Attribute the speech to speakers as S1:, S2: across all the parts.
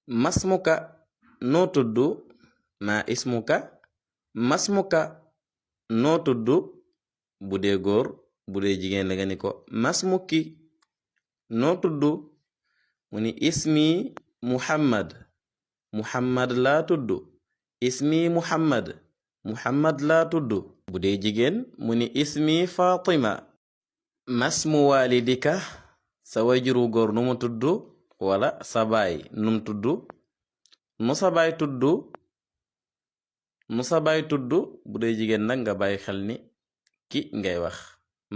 S1: masmuka noo tuddu ma ismuka masmuka noo tuddu bu dee góor bu dee jigéen la nga ni ko masmuki noo tuddu mu ni ismi muhammad muhammad laa tuddu ismi muhammad laa tuddu bu dee jigéen mu ni ismi fatima masmu walidika sa wayjuru góor nu mu tuddu wala sa baay num tuddu nu sa baay tuddu bu dee jigéen nag nga bàyyi xel ni ki ngay wax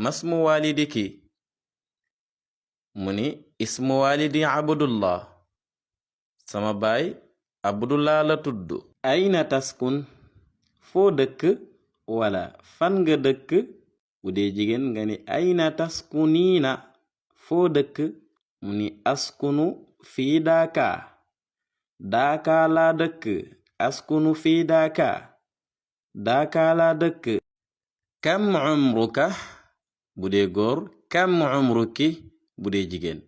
S1: masmu walidiki mu ni ismu walidi abdullah sama baay abdullah la tuddu ayna taskun foo dëkk wala fan nga dëkk bu dee jigéen nga ni ayna taskuniina foo dëkk mu ni askunu fii daaka daaka laa dëkk askunu fii daaka laa dëkk kam umruka bu dee góor kam umruki bu dee jigéen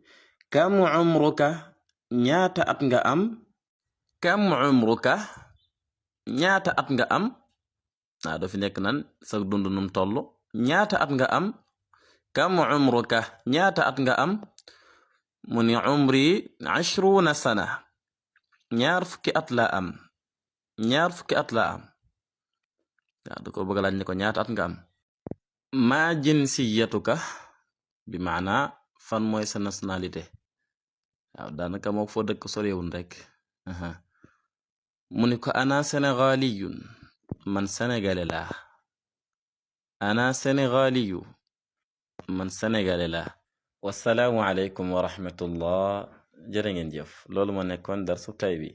S1: kam umruka ñaata at nga am kam umruka ñaata at nga am do fi nekk nan sa dund num toll ñaata at nga am kam umruka ñaata at nga am mu ni umri 20 sana ñaar fukki at la am da ko bëgg laaj ne ko ñaata at nga am ma jinsiyatuka bi maana fan mooy sa nationalité daanaka moo foo dëkk sorewun rek mu ni ko ana sénégaliyun man sénégalais laa ana sénégaliyu man sénégalais laa wassalaamu aleykum wa rahmatullah jërë ngeen jëf loolu moo nekkoon darsu tay bi